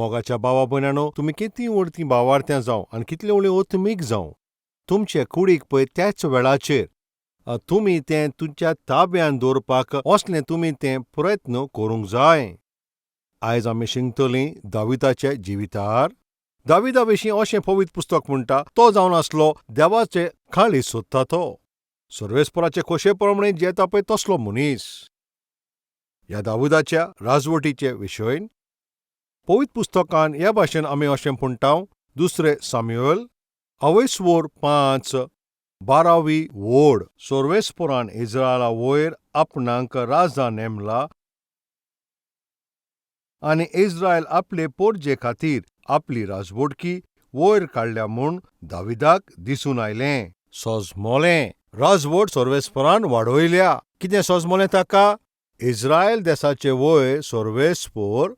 मोगाच्या भावा भयणांनो, तुमी कितलीं व्हडलीं भावार्थ्यां जावं आनी कितलीं व्हडलीं ओतमीक जावं, तुमचे कुडीक पळय त्याच वेळाचेर तुमी तें तुमच्या ताब्यान दवरपाक असलें तुमी तें प्रयत्न करूंक जाय. आयज आमी शिंकतलीं दाविदाच्या जिवितार. दाविदा विशीं अशें पवित्र पुस्तक म्हणटा, तो जावन आसलो देवाचे काळीज सोदता तो सर्वेस्पराचे खोशे प्रमाणे जेता पळय तसलो मनीस. ह्या दाविदाच्या राजवटीचे विशयन पवित्र पुस्तकान ह्या भाशेन आमी अशें म्हणटा, दुसरे साम्युएल अवयस्वोर 5 12वी वोड. सर्वेस्परान इस्रायला वयर आपणाक राजा नेमला आनी इस्रायल आपले पोरजे खातीर आपली राजवटकी वयर काडल्या म्हूण दाविदाक दिसून आयलें. सोजमोलें राजवट सर्वेस्परान वाडयल्या. कितें सोजमोलें ताका? इस्रायल देसाचे वयर सर्वेस्पोर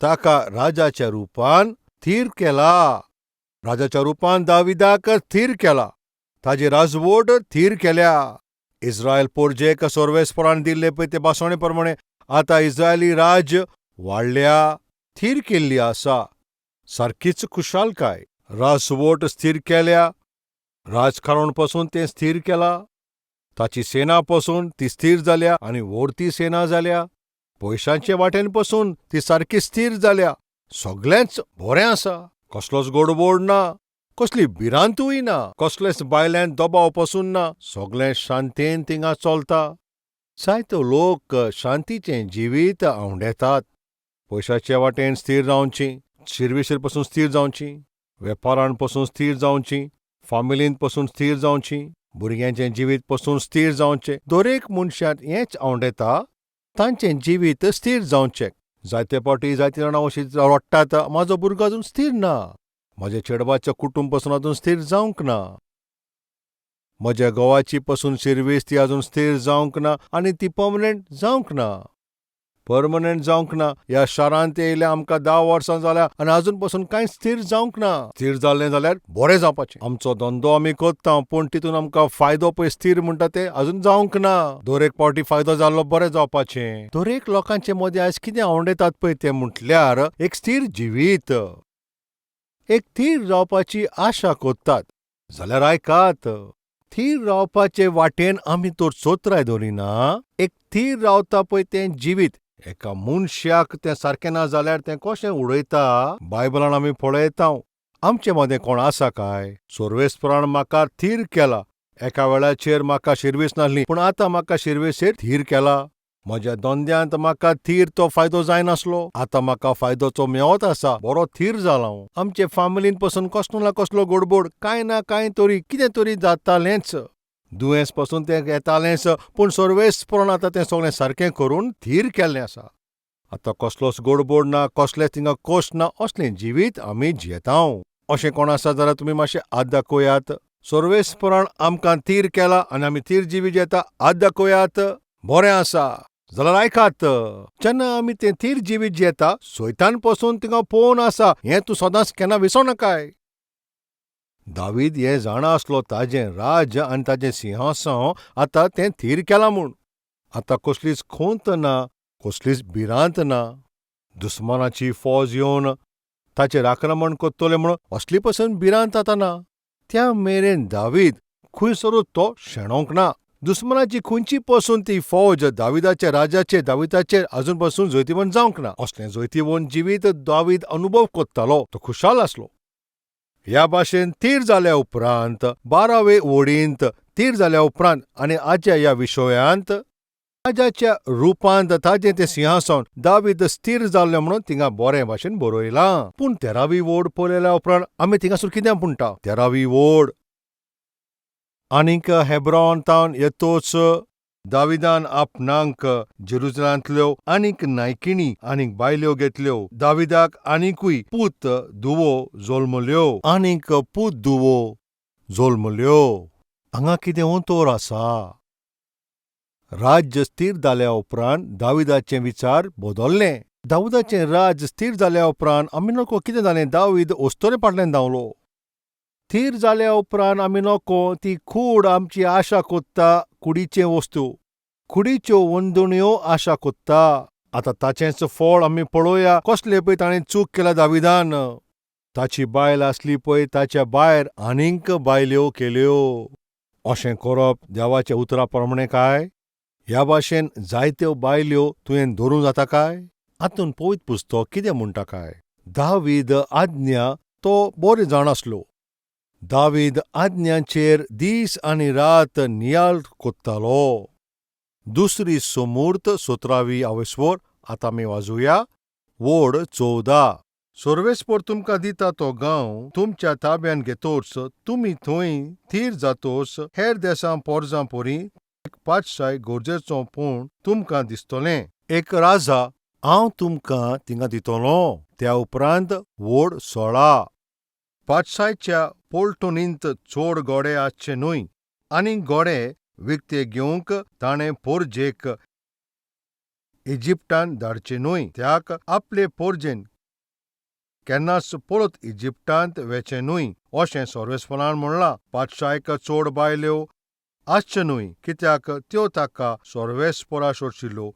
ताका राजाच्या रुपान थीर केला. राजाच्या रुपान दाविदाक थीर केला, ताजी राजवट थीर केल्या. इस्रायल पोरजेक सर्वेस्परान दिल्ले पळय ते भासणे प्रमाणे आतां इस्रायली राज्य वाडल्या, थीर केल्ली आसा. सारकीच खुशालकाय. राजवट स्थीर केल्या, राजकारण पसून तें स्थीर केला, ताची सेना पसून ती स्थीर जाल्या आनी व्हडती सेना जाल्या, पयशांचे वाटेन पसून ती सारकी स्थीर जाल्या. सगळेंच बरें आसा, कसलोच गोडबोड ना, कसली भिरांतूय ना, कसलेच बायल्यान दबाव पसून ना, सगळें शांतेन थिंगा चलता. जायते लोक शांतीचें जिवीत आंवडेतात. पयशाचे वाटेन स्थीर रावची, शिर्विसेर पसून स्थीर जावची, वेपारान पसून स्थीर जावची, फामिलीन पसून स्थीर जावची, भुरग्यांचें जिवीत पसून स्थीर जावचें. दरेक मनशान हेंच आंवडेता, तांचें जिवीत स्थीर जावचें. जायते फावटी जायतीं जाणां अशीं रडटात, म्हाजो भुरगो अजून स्थीर ना, म्हज्या चेडवाचें कुटूंब पसून अजून स्थीर जावंक ना, म्हज्या घोवाची पसून शिर्वीस ती अजून स्थीर जावंक ना आनी ती पर्मनंट जावंक ना, पर्मनंट जावंक ना. ह्या शारांत येयल्या आमकां 10 वर्सां जाल्या आनी अजून पसून कांय स्थीर जावंक ना. स्थीर जाल्लें जाल्यार बरें जावपाचें. आमचो धंदो आमी करता पूण तितून आमकां फायदो पळय स्थीर म्हणटा ते अजून जावंक ना. दर एक फावटी फायदो जाल्लो बरें जावपाचें. दरेक लोकांचे मदीं आयज कितें आंवडेतात पळय तें म्हटल्यार एक स्थीर जिवीत, एक थीर रावपाची आशा करतात. जाल्यार आयकात, थीर रावपाचे वाटेन आमी तर चोत्राय दवरिना. एक थीर रावता पळय तें जिवीत एका मनशाक तें सारकें ना जाल्यार तें कशें उडयता बायबलान आमी पळयता. आमचे मदें कोण आसा काय? सर्वेस्परान म्हाका थीर केला. एका वेळाचेर म्हाका शिर्वीस नासली पूण आतां म्हाका शिर्वीसेर थीर केला. म्हज्या धंद्यांत म्हाका थीर तो फायदो जायनासलो, आतां म्हाका फायदोचो मेवत आसा, बरो थीर जाला हांव. आमचे फामिलीन पसून कसलो ना कसलो गडबड, कांय ना कांय तरी कितें तरी जातालेंच, दुयेंस पसून तें येतालेंच, पूण सर्वेस्परान आतां तें सगळें सारकें करून थीर केल्लें आसा. आतां कसलोच गडबड ना, कसलेच थिंगा कश्ट ना, असलें जिवीत आमी जियेता. अशें कोण आसा जाल्यार तुमी मातशें हात दाखयात. सर्वेस्परान आमकां थीर केला आनी आमी थीर जिवीत जियेता, हात दाखयात. बरें आसा जाल्यार आयकात, जेन्ना आमी तें थीर जिवीत जियेता सैतान पसून थिंगा पळोवन आसा, हें तूं सदांच केन्ना विसर नाकाय. दावीद हें जाणा आसलो ताजें राज्य आनी ताजें सिंहासन आतां तें थीर केलां म्हूण. आतां कसलीच खंत ना, कसलीच भिरांत ना. दुस्मानाची फौज येवन ताचेर आक्रमण करतले म्हूण असली पसून भिरांत आतां ना. त्या मेरेन दावीद खंयसरूच तो शेणोंक ना. दुस्मानाची खंयची पसून ती फौज दाविदाच्या राजाचेर दाविदाचेर अजून पसून जैतिवंत जावंक ना. असलें जैतिवंत जिवीत दावीद अनुभव करतालो, तो खुशाल आसलो. ह्या भाशेन थीर जाल्या उपरांत 12वे वडींत थीर जाल्या उपरांत आनी आज्या ह्या विशयांत राजाच्या रुपांत ताजें तें सिंहासन दावीद स्थीर जाल्लें म्हणून थिंगा बरें भाशेन बरयलां. पूण 13वी वोड पळयल्या उपरांत आमी थिंगासर कितें म्हणटा? 13वी वोड आनीक हेब्रॉन तावन येतोच दाविदान आपणाक जेरुजलांतल्यो आनीक नायकिणी आनीक बायल्यो घेतल्यो. दाविदाक आनीकूय पूत धुवो जल्मल्यो, आनीक पूत धुवो जल्मल्यो. हांगा कितें उतोर आसा? राज्य स्थीर जाल्या उपरांत दाविदाचे विचार बदल्ले. दाविदाचें राज्य स्थीर जाल्या उपरांत आमी नको कितें जालें, दावीद अस्तोरे फाटल्यान धांवलो. थीर जाल्या उपरांत आमी नको ती कूड आमची आशा कोत्ता, कुडीचे वस्तू, कुडीच्यो वंदण्यो आशा कोत्ता. आतां ताचेंच फळ आमी पळोवया कसलें पळय ताणें चूक केल्या दाविदान. ताची बायल आसली पळय ताच्या भायर आनीक बायल्यो केल्यो. अशें करप देवाच्या उतरा प्रमाणें काय? ह्या भाशेन जायत्यो बायल्यो तुवें धरूं जाता काय? हातूंत पवित्र पुस्तक कितें म्हणटा काय? दावीद आज्ञा तो बरें जाण आसलो. दावीद आज्ञाचेर दीस आनी रात नियाळ कोत्तालो. दुसरी सोमूर्त 17वी आवस्वर आतां आमी वाजोवया. वड 14. सर्वेस्पर तुमकां दिता तो गांव तुमच्या ताब्यान घेतोच तुमी थंय थीर जातोच हेर देसां पोरजां पोरी एक पातशाय गरजेचो पूण तुमकां दिसतलें. एक राजा हांव तुमकां थिंगा दितलो. त्या उपरांत वड 16. पातशायच्या पोलटणींत चड घोडे आसचे न्हय आनी घोडे विकते घेवंक ताणें पोरजेक इजिप्तान धाडचे न्हय. त्याक आपले पोरजेन केन्नाच परत इजिप्तांत वेचें न्हय अशें सर्वेस्परान म्हणलां. पातशायक चड बायल्यो आसच्यो न्हय कित्याक त्यो ताका सर्वेस्परा सोडशिल्ल्यो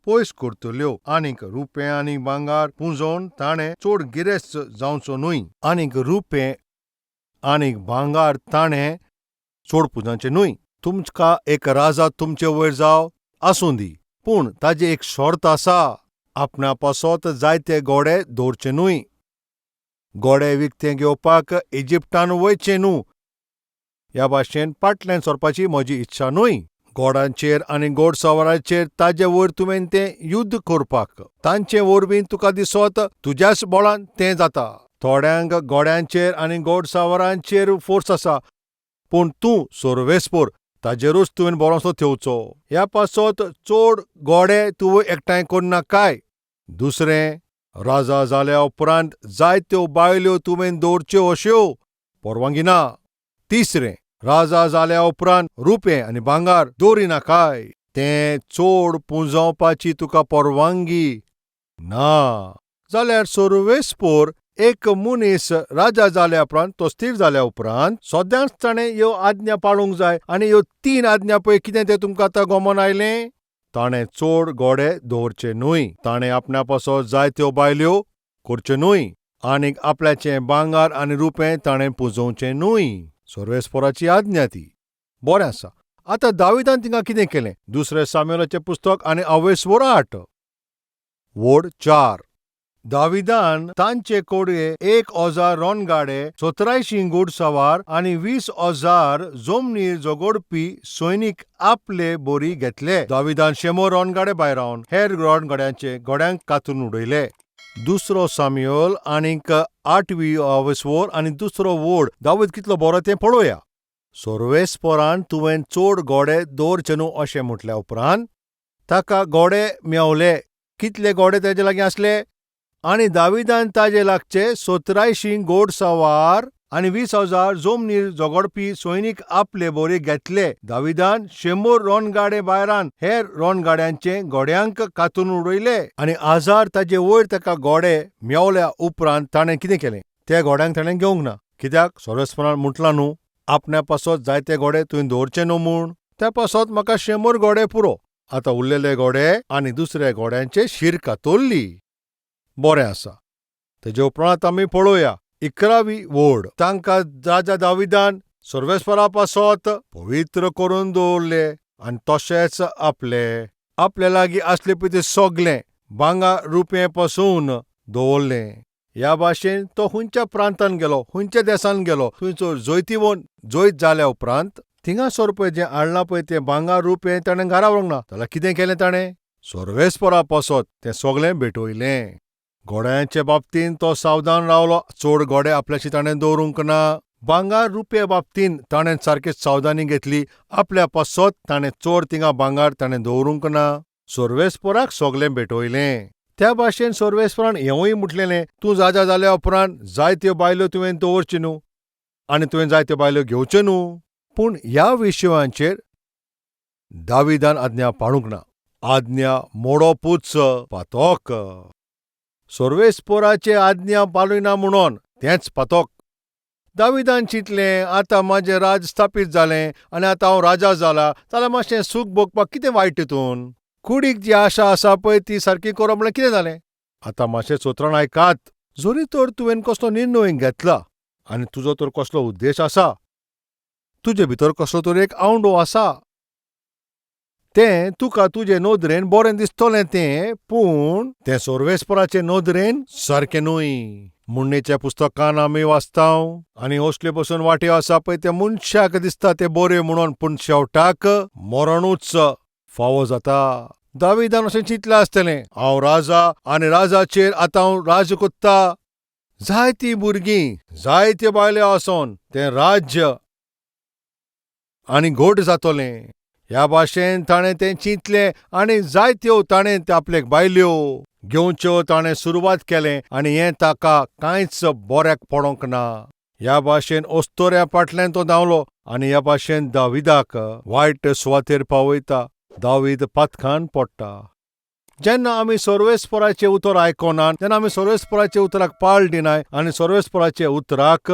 पयस करतल्यो. आनीक रुपें आनी भांगार पुंजोवन ताणें चड गिरेस्त जावचो न्हय. आनीक रुपें आनीक भांगार ताणें चड पुजांचें न्हय. तुमकां एक राजा तुमचे वयर जाव आसूं दी, पूण ताजें एक शर्त आसा. आपणा पासत जायते घोडे दवरचे न्हय. घोडे विकते घेवपाक इजिप्तान वयचें न्हू. ह्या भाशेन पाटल्यान सरपाची म्हजी इत्सा न्हय. घोडांचेर आनी घोडसवाराचेर ताजे वयर तुवें तें युद्ध करपाक तांचे वरवीं तुका दिसत तुज्याच बळान तें जाता. थोड्यांक घोड्यांचेर आनी घोडसवारांचेर फोर्स आसा, पूण तूं सर्वेस्पर ताजेरूच तुवें भरोसो थेवचो. ह्या पासत चड घोडे तूं एकठांय करनाकाय. दुसरें, राजा जाल्या उपरांत जायत्यो बायल्यो तुवें दवरच्यो अश्यो परवानगी ना. तिसरें, राजा जाल्या उपरांत रुपें आनी भांगार दवरिनाकाय. तें चड पुंजावपाची तुका परवानगी ना. जाल्यार सर्वेस्पर एक मनीस राजा जाल्या उपरांत तो स्थीर जाल्या उपरांत सदांच ताणें ह्यो आज्ञा पाळूंक जाय. आनी ह्यो 3 आज्ञा पळय कितें तें तुमकां आतां गमन आयलें. ताणें चड घोडे दवरचे न्हय. ताणें आपणा पासत जायत्यो बायल्यो करच्यो न्हय. आनीक आपल्याचें भांगार आनी रुपें ताणें पुजोवचें न्हय. सर्वेस्पराची आज्ञा ती. बरें आसा. आतां दाविदान थिंगा कितें केलें? दुसरें सामुएलाचें पुस्तक आनी आवस्वर 8 वड 4. दाविदान तांचे कडे 1000 रणगाडे, 87 घोडसवार आनी 20,000 जमनीर झगडपी सैनीक आपले बोरी घेतले. दाविदान 100 रणगाडे भायरावन हेर रणगाड्यांचे घोड्यांक कातरून उडयले. दुसरो सामुएल आनीक 8वी आवस्वर आनी दुसरो वड दावीद कितलो बरो तें पळोवया. सर्वेस्परान तुवें चड घोडे दवरचे न्हू अशें म्हटल्या उपरांत ताका घोडे मेवले. कितले घोडे ताजे लागीं आसले? आनी दाविदान ताजे लागचे 87 घोडसवार आनी 20,000 जमनीर झगडपी सैनीक आपले बोरी घेतले. दाविदान 100 रणगाडे भायरान हेर रणगाड्यांचे घोड्यांक कातरून उडयले. आनी 1000 ताजे वयर ताका घोडे मेवल्या उपरांत ताणें कितें केलें? त्या घोड्यांक ताणें घेवंक ना. कित्याक? सर्वेस्परान म्हटलां न्हू आपणा पासत जायते घोडे तुवें दवरचे न्हू म्हूण. त्या पासत म्हाका 100 घोडे पुरो. आतां उरलेले घोडे आनी दुसऱ्या घोड्यांचे शीर कातरली. बरें आसा. तेजे उपरांत आमी पळोवया 11वी वड. तांकां राजा दाविदान सर्वेस्परा पासत पवित्र करून दवरले आनी तशेंच आपले आपल्या लागीं आसले पळय तें सगलें भांगार रुपें पासून दवरलें. ह्या भाशेन तो खंयच्या प्रांतान गेलो, खंयच्या देसान गेलो, थंयसर जैतिवंत जैत जाल्या उपरांत थिंगासर पळय जें हाडलां पळय तें भांगार रुपें ताणें घरा व्हरूंक ना. जाल्यार कितें केलें ताणें? सर्वेस्परा पासत तें सगलें भेटयलें. घोड्यांचे बाबतींत तो सावधान रावलो. चड घोडे आपल्याशी ताणें दवरूंक ना. भांगार रुपया बाबतींत ताणें सारकी सावधानी घेतली. आपल्या पासत ताणें चड थिंगा भांगार ताणें दवरूंक ना. सर्वेस्पराक सगलें भेटयलें. त्या भाशेन सर्वेस्परान हेंवूय म्हटलेलें, तूं राजा जाल्या उपरांत जायत्यो बायल्यो तुवें दवरच्यो न्हू आनी तुवें जायत्यो बायल्यो घेवच्यो न्हू. पूण ह्या विशयांचेर दाविदान आज्ञा पाळूंक ना. आज्ञा मोडपूच पातक. सर्वेस्पराचे आज्ञा पाळिना म्हणून तेंच पातक. दाविदान चिंतलें, आतां म्हाजें राज स्थापीत जालें आनी आतां हांव राजा जाला, जाल्यार मातशें सूख भोगपाक कितें वायट तितून? कुडीक जी आशा आसा पळय ती सारकी करप म्हळ्यार कितें जालें? आतां मातशें सोत्रान आयकात. जरी तर तुवें कसलो निर्णय घेतला आनी तुजो तर कसलो उद्देश आसा, तुजे भितर कसलो तर एक आवंडो आसा, तें तुका तुजे नदरेन बरें दिसतलें तें, पूण तें सर्वेस्पराचे नदरेन सारकें न्हय. म्हणणेच्या पुस्तकान आमी वाचतांव आनी असल्यो पसून वाट्यो आसा पळय ते मनशाक दिसता ते बऱ्यो म्हणून, पूण शेवटाक मरणूच फावो जाता. दाविदान अशें चिंतलें आसतलें, हांव राजा आनी राजाचेर आतां हांव राज कोत्ता. जायतीं भुरगीं, जायत्यो बायलो आसोन तें राज्य आनी घट जातलें. ह्या भाशेन ताणें तें चिंतलें आनी जायत्यो ताणें आपल्याक बायल्यो घेवच्यो ताणें सुरवात केलें आनी हें ताका कांयच बऱ्याक पडोंक ना. ह्या भाशेन अस्तोऱ्या फाटल्यान तो धांवलो आनी ह्या भाशेन दाविदाक वायट सुवातेर पावयता. दावीद पातकान पडटा. जेन्ना आमी सर्वेस्पराचें उतर आयकनात, तेन्ना आमी सर्वेस्पराच्या उतराक पाळ दिनाय आनी सर्वेस्पराच्या उतराक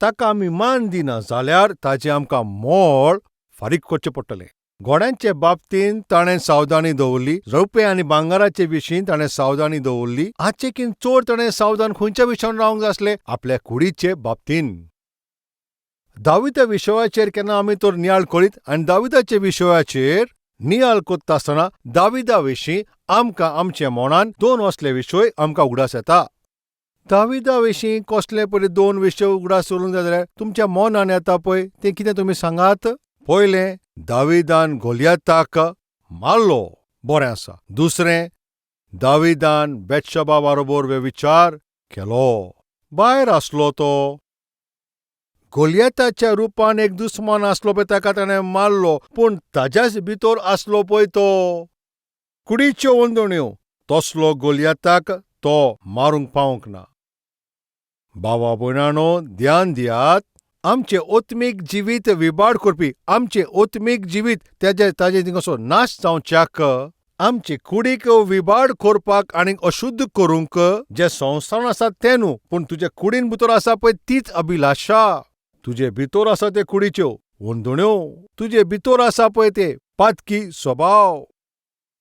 ताका आमी मान दिना जाल्यार ताचें आमकां मोल फारीक करचें पडटलें. घोड्यांचे बाबतींत ताणें सावधानी दवरली, रुपें आनी भांगराचे विशीं ताणें सावधानी दवरली. हाचेकीन चड ताणें सावधान खंयच्या विशयान रावंक जाय आसलें? आपल्या कुडीचे बाबतीन. दाविदा विशयाचेर केन्ना आमी तर नियाळ करीत आनी दाविदाच्या विशयाचेर नियाळ कोत्ता आसतना दाविदा विशीं आमकां आमच्या मनान दोन असले विशय आमकां उगडास येता. दाविदा विशीं कसले पळय दोन विशय उगडास उरूंक जाय जाल्यार तुमच्या मनान येता पळय तें कितें तुमी सांगात. पयलें, दाविदान गोलियाताक मारलो, बरें आसा. दुसरें, दाविदान बेतशेबा बारोबर वेविचार केलो. भायर आसलो तो गोलियाताच्या रुपान एक दुस्मान आसलो पळय ताका ताणें मारलो, पूण ताज्याच भितर आसलो पळय तो कुडीच्यो वंदण्यो, तसलो गोलियाताक तो मारूंक पावंक ना. भावा भयणांनो, ध्यान दियात. आमचें आत्मीक जिवीत विबाड करपी, आमचें आत्मीक जिवीत तेजे ताजे थिंगासो नाश जावच्याक, आमचे कुडीक विबाड करपाक आनी अशुद्ध करूंक जें संवसारान आसा तें न्हू, पूण तुजे कुडीन भितर आसा पळय तीच अभिलाशा. तुजे भितर आसा ते कुडीच्यो वंदण्यो, तुजे भितर आसा पळय ते पातकी स्वभाव,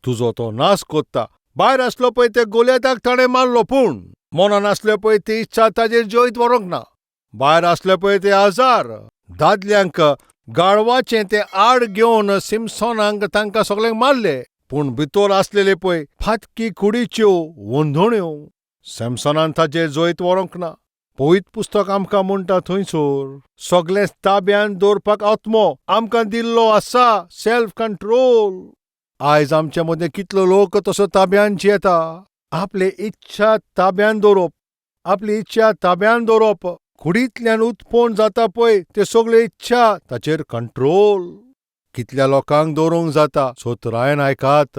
तुजो तो नाश कोत्ता. भायर आसलो पळय ते गोलियाताक ताणें मारलो, पूण मनान आसल्यो पळय ती इच्छा ताजेर जैत व्हरूंक ना. भायर आसले पळय ते 1000 दादल्यांक गाळवाचें तें आड घेवन सिमसोनाक तांकां सगल्यांक मारले, पूण भितर आसलेले पळय फातकी कुडीच्यो वंदण्यो, सॅमसोनान ताजेर जैत व्हरूंक ना. पवित्र पुस्तक आमकां म्हणटा थंयसर सगळें ताब्यान दवरपाक आत्मो आमकां दिल्लो आसा, सेल्फ कंट्रोल. आयज आमच्या मदें कितलो लोक तसो ताब्यान जियेता. आपली इच्छा ताब्यान दवरप, आपली इच्छा ताब्यान दवरप, कुडींतल्यान उत्पन्न जाता पळय त्यो सगळ्यो इच्छा ताचेर कंट्रोल कितल्या लोकांक दवरूंक जाता. सोतरायन आयकात.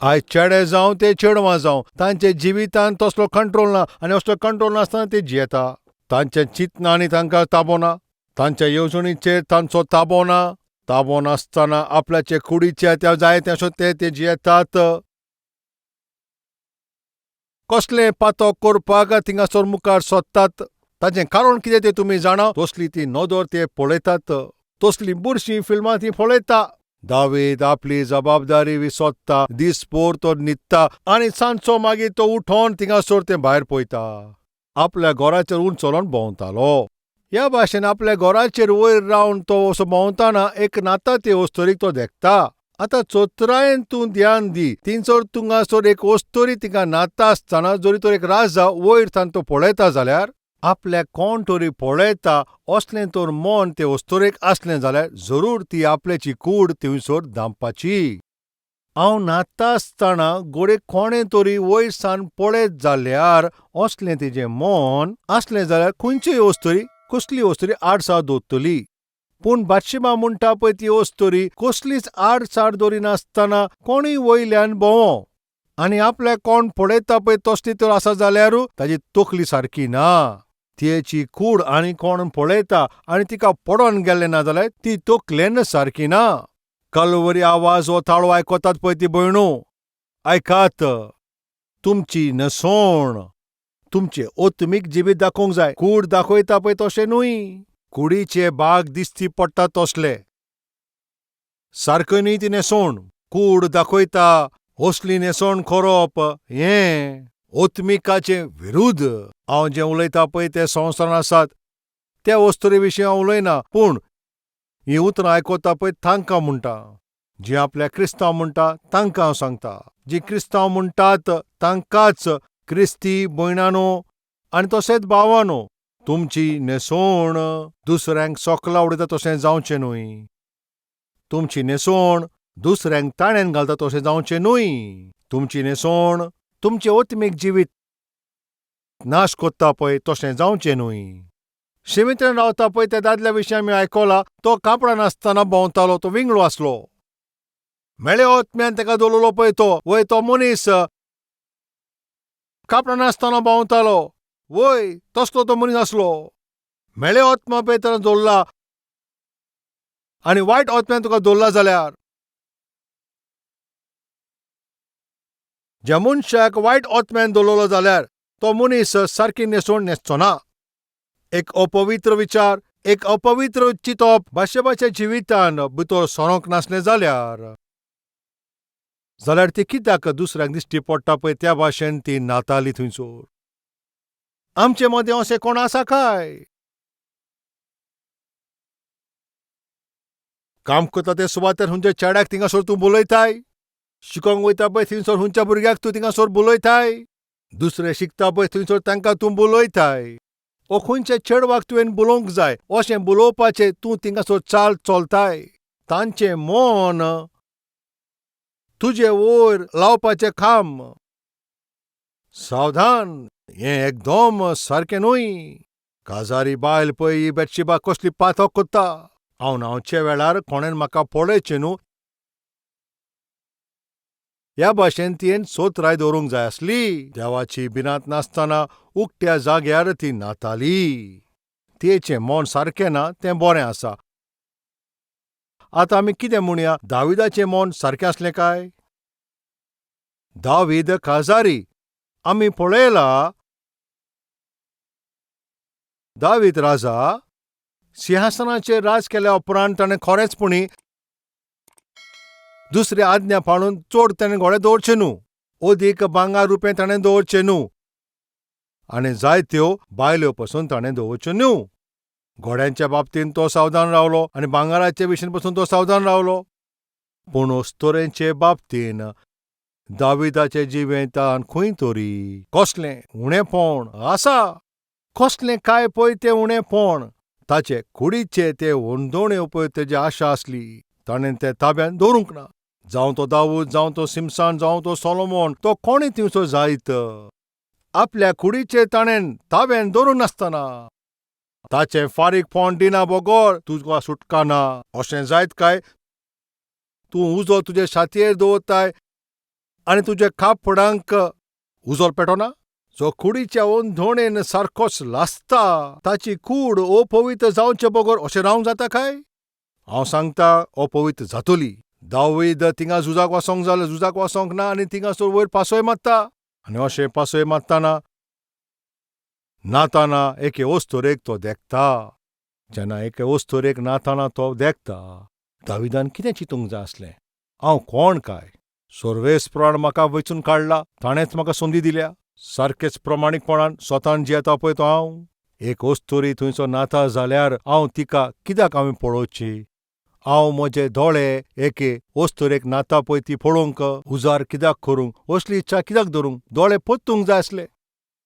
आयज चेडे जावं ते चेडवां जावं, तांच्या जिवितान तसलो कंट्रोल ना आनी असलो कंट्रोल नासतना ते जियेता. तांच्या चिंतनांनी तांकां ताबो ना, तांच्या येवजणीचेर तांचो ताबो ना. ताबो नासतना आपल्याचे कुडीचे त्या जाय तें ते ते जियेतात. कसलें पातक करपाक थिंगासर मुखार सोदतात. ताचें कारण कितें तें तुमी जाणा? तसली ती नदर ते पळयतात, तसलीं बुरशीं फिल्मां ती पळयता. दावीद आपली जबाबदारी विसोदता. दीसभर तो न्हिदता आनी सांजचो मागीर तो उठोन थिंगासर तें भायर पळयता. आपल्या घराचेर उंच चलोन भोंवतालो. ह्या भाशेन आपल्या घराचेर वयर रावन तो असो भोंवतना एक नाता ते अस्तोरीक तो देखता. आतां चतुरायेन तूं ध्यान दी. थिंगसर तुंगासर एक अस्तोरी तिका न्हाता आसतना जरी तर एक राजा वयर सान तो पळयता जाल्यार आपल्याक कोण तरी पळयता असलें तर मन ते अस्तोरेक आसलें जाल्यार जरूर ती आपल्याची कूड थंयसर धांपपाची. हांव न्हाता आसतना घडये कोणें तरी वयर सान पळयत जाल्यार असलें तेजें मन आसलें जाल्यार खंयचीय अस्तोरी कसली अस्तोरी आडसार दवरतली. पूण बातशिबा म्हणटा पळय ती अस्तोरी कसलीच आडसार दवरिनासतना कोणूय वयल्यान भोंवो आनी आपल्याक कोण पळयता पळय तसली तर आसा जाल्यार ताजी तकली सारकी ना. तिची कूड आनी कोण पळयता आनी तिका पडोन गेल्लें ना जाल्यार ती तकलेन सारकी ना. कलवरी आवाज हो ताळो आयकतात पळय ती भयणू, आयकात. तुमची न्हेसवण तुमचें आत्मीक जिवीत दाखोवंक जाय. कूड दाखयता पळय तशें न्हय. कुडीचे भाग दिश्टी पडटा तसले सारक्यो न्हय ती न्हेसवण. कूड दाखयता असली न्हेसवण करप हें ओत्मिकाचें विरूद्ध. हांव जें उलयता पळय तें संवसारांत आसात त्या वस्तुरे विशीं हांव उलयना, पूण हीं उतरां आयकता पळय तांकां म्हणटा. जीं आपल्याक क्रिस्तांव म्हणटा तांकां हांव सांगता, जीं क्रिस्तांव म्हणटात तांकांच, क्रिस्ती भयणानो आनी तशेंच भावानो, तुमची न्हेसवण दुसऱ्यांक सोकला उडयता तशें जावचें न्हय. तुमची न्हेसवण दुसऱ्यांक ताणेन घालता तशें जावचें न्हय. तुमची न्हेसवण तुमचें ओत्मीक जिवीत नाश कोत्ता पळय तशें जावचें न्हय. शिमित्रेन रावता पळय त्या दादल्या विशीं आमी आयकलां, तो कापडां नासतना भोंवतालो, तो विंगळो आसलो. मेळे ओत्म्यान ताका दवरलो पळय तो, वय तो मनीस कापडां नासतना भोंवतालो, वय तसलो तो मनीस आसलो. मेळे ओत्मा पळय ताणें दवरला आनी वायट ओत्म्यान तुका दवरला जाल्यार, ज्या मनशाक वायट ओत्म्यान दवरलो जाल्यार तो मनीस सारकी न्हेसवण न्हेसचो ना. एक अपवित्र विचार, एक अपवित्र चिंतप बाशेबाच्या जिवितान भितर सरोंक नासलें जाल्यार, जाल्यार ती कित्याक दुसऱ्यांक दिश्टी पडटा पळय त्या भाशेन ती न्हाताली थंयसर. आमचे मदें अशें कोण आसा काय? काम करता ते सुवातेर हुंयच्या चेड्याक थिंगासर तूं बोलयताय? शिकोंक वयता पळय थंयसर हुंयच्या भुरग्याक तूं थिंगासर बोलयताय? दुसरे शिकता पळय थंयसर तांकां तूं बोलयताय? ओ खंयच्या चेडवाक तुवें बोलोवंक जाय अशें बोलोवपाचें तूं थिंगासर चाल चलताय? तांचें मन तुजे वयर लावपाचें काम. सावधान, हें एकदम सारकें न्हय. काजारी बायल पळय ही बेतशिबा कसली पातक कोत्ता. हांव न्हांवचे वेळार कोणेन म्हाका पळयचें न्हू ह्या भाशेन तियेन सोतराय दवरूंक जाय आसली. देवाची भिरांत नासतना उकत्या जाग्यार ती न्हाताली. तियेचें मन सारकें ना तें बरें आसा. आतां आमी कितें म्हणया, दाविदाचें मन सारकें आसलें काय? दावीद काजारी आमी पळयला, दावीद राजा सिंहासनाचेर राज केल्या उपरांत ताणें खरेंचपणी दुसरी आज्ञा पाळून चड ताणें घोडे दवरचे न्हू, अदीक भांगर रुपें ताणें दवरचें न्हू आनी जायत्यो बायल्यो पसून ताणें दवरच्यो न्हू. घोड्यांच्या बाबतींत तो सावधान रावलो आनी भांगराचे विशीं पसून तो सावधान रावलो. पूण अस्तोरेचे बाबतीन दाविदाचे जिवितान खंय तरी कसलें उणेपण आसा, कसलें काय पळय तें उणेपण. ताचे कुडीचे ते ओंदोणे पळय तेजी आशा आसली, ताणें ते ताब्यान दवरूंक ना. जावं तो दाऊद, जावं तो सिमसान, जावं तो सोलोमोन, तो कोणूय थिंगसर जायत, आपल्या कुडीचे ताणें ताब्यान दवरूंक नासतना ताचें फारीकपण दिना बगर तुका सुटका ना. अशें जायत काय तूं उजो तुजे छातयेर दवरताय आनी तुजे कापडांक उजो पेटोना? जो कुडीच्या ओंधोणेन सारकोच लासता ताची कूड अपवित्र जावचे बगर अशें रावंक जाता काय? हांव सांगता, अपवित्र जातली. दावीद थिंगा झुजाक वचोंक जालें, झुजाक वचोंक ना आनी थिंगासर वयर पासय मारता आनी अशें पासय मारतना नाताना एके अस्तोरेक तो देखता. जेन्ना एके अस्तोरेक नाताना तो देखता, दाविदान कितें चिंतूंक जाय आसलें? हांव कोण काय? सर्वेस्परान म्हाका वेंचून काडला, ताणेंच म्हाका संदी दिल्या. सारकेच प्रमाणीकपणान स्वतान जियेता पळय तो हांव. एक अस्तोरी थंयसर नाता जाल्यार हांव तिका कित्याक हांवें पळोवची? हांव म्हजे दोळे एके अस्तोरेक नाता पळय ती पळोवंक उजार कित्याक करूंक? असली इच्छा कित्याक धरूंक? दोळे परतूंक जाय आसले.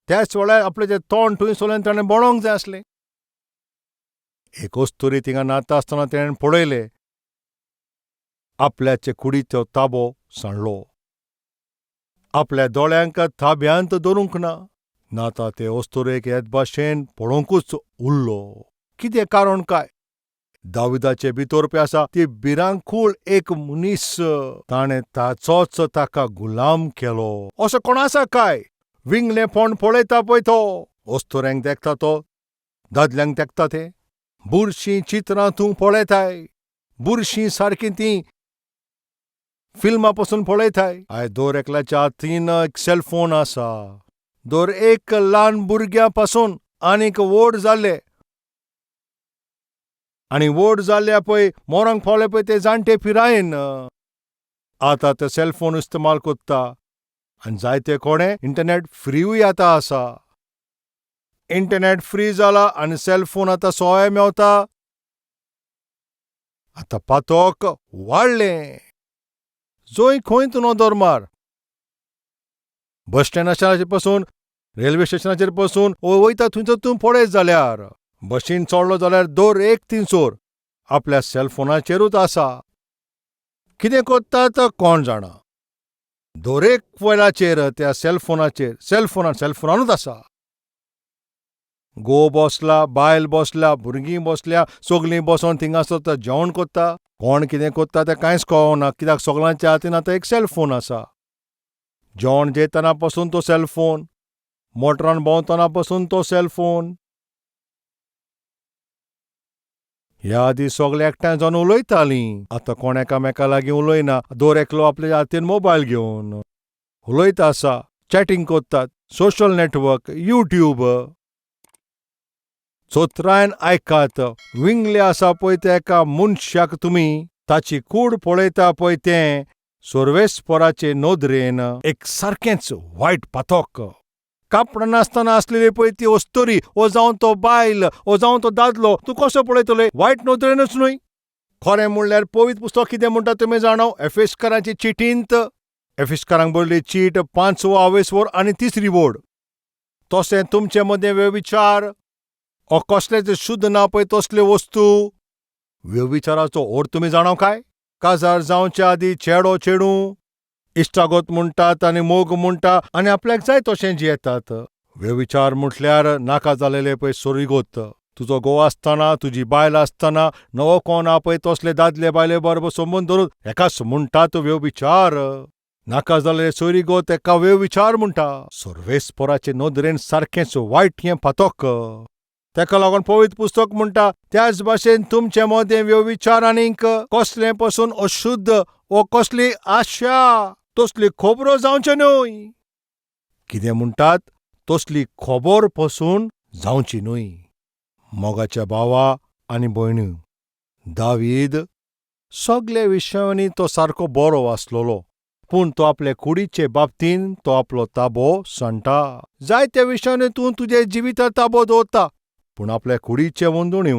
त्याच वेळार आपलें तोंड थंयसरल्यान ताणें बडोवंक जाय आसलें. एक अस्तोरी थिंगा नाता आसतना तेणें पळयलें, आपल्याचे कुडीचो ताबो सांडलो. आपल्या दोळ्यांक ताब्यांत दवरूंक ना. नाता ते अस्तोरेक येत भाशेन पळोवंकूच उरलो. कितें कारण काय? दाविदाचे भितर पळय आसा ती भिरांकूळ एक मनीस, ताणें ताचोच ताका गुलाम केलो. असो कोण आसा काय? विंगलेपण पळयता पळय तो, अस्तोऱ्यांक देखता तो, दादल्यांक देखता ते. बुरशीं चित्रां तूं पळयताय, बुरशीं सारकीं तीं फिल्मां पसून पळयताय. आयज दर एकल्याच्या हातीन एक सेलफोन आसा. दर एक ल्हान भुरग्यां पासून आनीक व्हड जाल्ले आनी व्हड जाल्ले पळय मोरांक पावले पळय ते जाणटे पिरायेन आतां ते सेलफोन इस्तेमाल कोत्ता आनी जायते कोडे इंटरनॅट फ्रीयूय आतां आसा. इंटरनॅट फ्री जाला आनी सेलफोन आतां सोळे मेवता. आतां पातोक वाडलें. जंय खंय तूं नदर मार, बस स्टँडाचेर पसून, रेल्वे स्टेशनाचेर पसून वयता थंयसर तूं पळयत जाल्यार, बशीन चडलो जाल्यार दर एक थिंगसर आपल्या सेलफोनाचेरूच आसा. कितें कोत्ता तो कोण जाणा. दरेक वेळाचेर त्या सेलफोनाचेर, सेलफोनान सेलफोनानूच आसा. घोव बसला, बायल बसल्या, भुरगीं बसल्या, सगलीं बसोन थिंगासर जेवण कोत्ता. कोण कितें कोत्ता तें कांयच कळना, कित्याक सगळ्यांच्या हातीन आतां एक सेलफोन आसा. जेवण जेयतना पसून तो सेलफोन, मोटरान भोंवतना पसून तो सेलफोन. ह्या आदीं सगळे एकठांय जावन उलयतालीं, आतां कोण एकामेका लागीं उलयना. दर एकलो आपल्या हातीन मोबायल घेवन उलयता आसा, चॅटींग कोत्तात, सोशल नॅटवर्क, यूट्यूब. चोत्रायन आयकात, विंगले आसा पळय त्या एका मनशाक तुमी ताची कूड पळयता पळय तें सर्वेस्पराचे नदरेन एक सारकेंच वायट पातोक. कापडां नासतना आसलेली पळय ती अस्तुरी, ओ जावं तो बायल, ओ जावं तो दादलो, तूं कसो पळयतले? वायट नदरेनूच न्हय. खरें म्हणल्यार पवित्र पुस्तक कितें म्हणटा तुमी जाणा? एफेस्कारांचे चिटींत, एफेस्कारांक बरयल्ली चीट 5वो आवेसवर आनी 3री वोड. तशें तुमचे मदें व्यविचार ओ कसलेच शुद्ध ना पळय तसल्यो वस्तू. व्यविचाराचो अर्थ तुमी जाणा काय? काजार जावचे आदीं चेडो चेडूं इश्टागत म्हणटात आनी मोग म्हणटा आनी आपल्याक जाय तशें जियेतात. व्यविचार म्हटल्यार नाका जालेले पळय सोरीगोत. तुजो घोव आसतना, तुजी बायल आसतना नवो कोण आ पळय तसले दादले बायले बरोबर संबंद धरून हेकाच म्हणटात व्यविचार. नाका जालेले सोयरीगत हेका व्यविचार म्हणटा. सर्वेस्पराचे नदरेन सारकेंच वायट हें पातोक. तेका लागून पवित्र पुस्तक म्हणटा, त्याच भाशेन तुमचे मदें व्यविचार आनीक कसलें पसून अशुद्ध वो कसली आशा तसली खबरो जावच्यो न्हय. कितें म्हणटात? तसली खबर पसून जावची न्हय. मोगाच्या भावा आनी भयणी, दावीद सगल्या विशयांनी तो सारको बरो आसलेलो, पूण तो आपले कुडीचे बाबतीन तो आपलो ताबो सांडटा. जायत्या विशयांनी तूं तुजे जिवितार ताबो दवरता, पूण आपल्या कुडीचे वंदोणी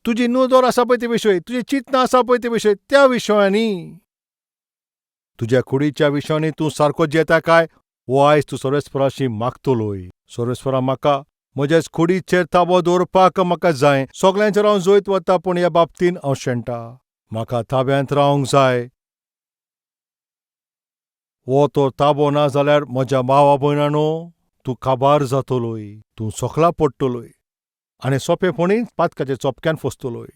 तुजी नदर आसा पळय ते विशय, तुजी चिंतना आसा पळय ते विशय, त्या विशयांनी तुज्या कुडीच्या विशयांनी तूं सारको जियेता काय? वो आयज तूं सर्वेस्पराशी मागतलोय. सर्वेस्परा, म्हाका म्हज्याच कुडीचेर ताबो दवरपाक म्हाका जाय. सगल्यांचेर हांव जैत वता, पूण ह्या बाबतीन हांव शेणटा. म्हाका ताब्यांत रावंक जाय. वो तो ताबो ना जाल्यार म्हज्या भावा भयणांनो, तूं काबार जातलोय, तूं सोकला पडटलोय आनी सोंपेपणी पातकाच्या चोपक्यान फसतलोय.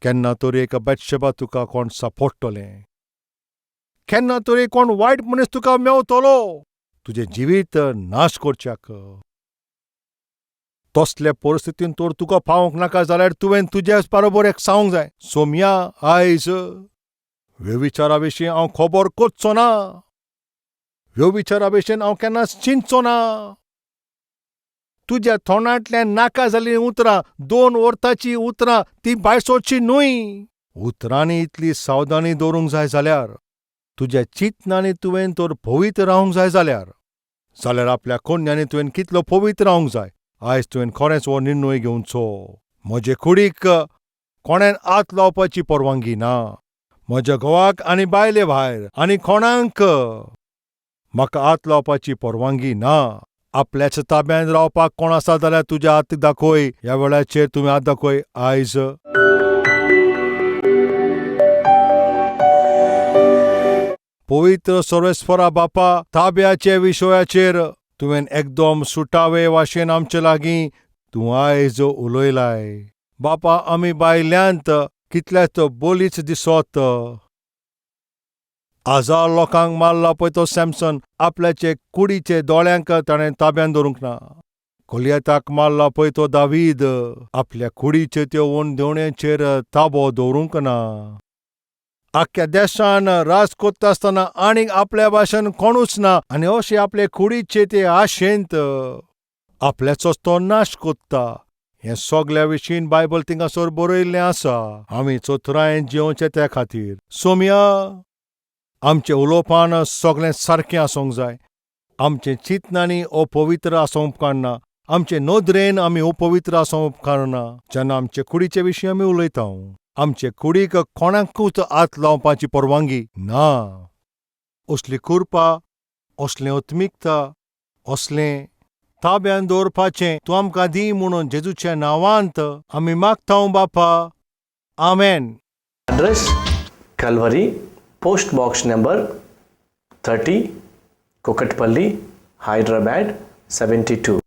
केन्ना तरी एका बेतशेबा तुका कोण सापडटलें, केन्ना तरी कोण वायट मनीस तुका मेवतलो तुजें जिवीत नाश करच्याक. तसले परिस्थितीन तर तुका पावोवंक नाका जाल्यार तुवें तुज्या बरोबर एक सांगूंक जाय, सोमया आयज व्यविचारा विशीं हांव खबर करचो ना, व्यविचारा भशेन हांव केन्नाच चिंतचो ना. तुज्या तोंडांतल्यान नाका जाल्लीं उतरां, दोन वोर्ताचीं उतरां तीं भायर सरचीं न्हय. उतरांनी इतली सावधानी दवरूंक जाय जाल्यार, तुज्या चिंतनांनी तुवें तर पवित्र रावंक जाय जाल्यार, जाल्यार आपल्या कोन्यांनी तुवें कितलो पवित्र रावंक जाय. आयज तुवें खरेंच हो निर्णय घेवचो. म्हजे कुडीक कोणेन हात लावपाची परवानगी ना. म्हज्या घोवाक आनी बायले भायर आनी कोणाक म्हाका हात लावपाची परवानगी ना. आपल्याच ताब्यांत रावपाक कोण आसा जाल्यार तुज्या हात दाखय. ह्या वेळाचेर तुमी हात दाखय आयज. पवित्र सर्वेस्परा बापा, ताब्याचे विशयाचेर तुवें एकदम सुटावे वाशेन आमचे लागीं तूं आयज उलयलाय. बापा, आमी बायल्यांत कितल्याच बोलीच दिसत. हजार लोकांक मारला पळय तो सॅमसन, आपल्याचे कुडीचे दोळ्यांक ताणें ताब्यान दवरूंक ना. गोलियताक मारला पळय तो दावीद, आपल्या कुडीचे त्यो वणदेवणेचेर ताबो दवरूंक ना. आख्ख्या देशान राज कोत्ता आसतना आनीक आपल्या भाशेन कोणूच ना, आनी अशें आपले कुडीचे ते आशेंत आपल्याचोच तो नाश कोत्ता. हें सोगल्या विशीं बायबल थिंगासर बरयल्लें आसा. आमी चतुरायेन जियोवचें त्या खातीर. सोमया, आमचें उलोवपान सगळें सारकें आसूंक जाय. आमचें चिंतनांनी अपवित्र आसूंक उपकारना. आमचे नदरेन आमी अपवित्र आसूंक उपकारना. जेन्ना आमचे कुडीचे विशीं आमी उलयता, आमचे कुडीक कोणाकूच हात लावपाची परवानगी ना. असली कृपा, असलें आत्मिकता, असलें ताब्यान दवरपाचें तूं आमकां दी म्हणून जेजूच्या नांवांत आमी मागता बापा, आमेन. Address: Calvary, Post Box number 30, Kukatpally, Hyderabad 72.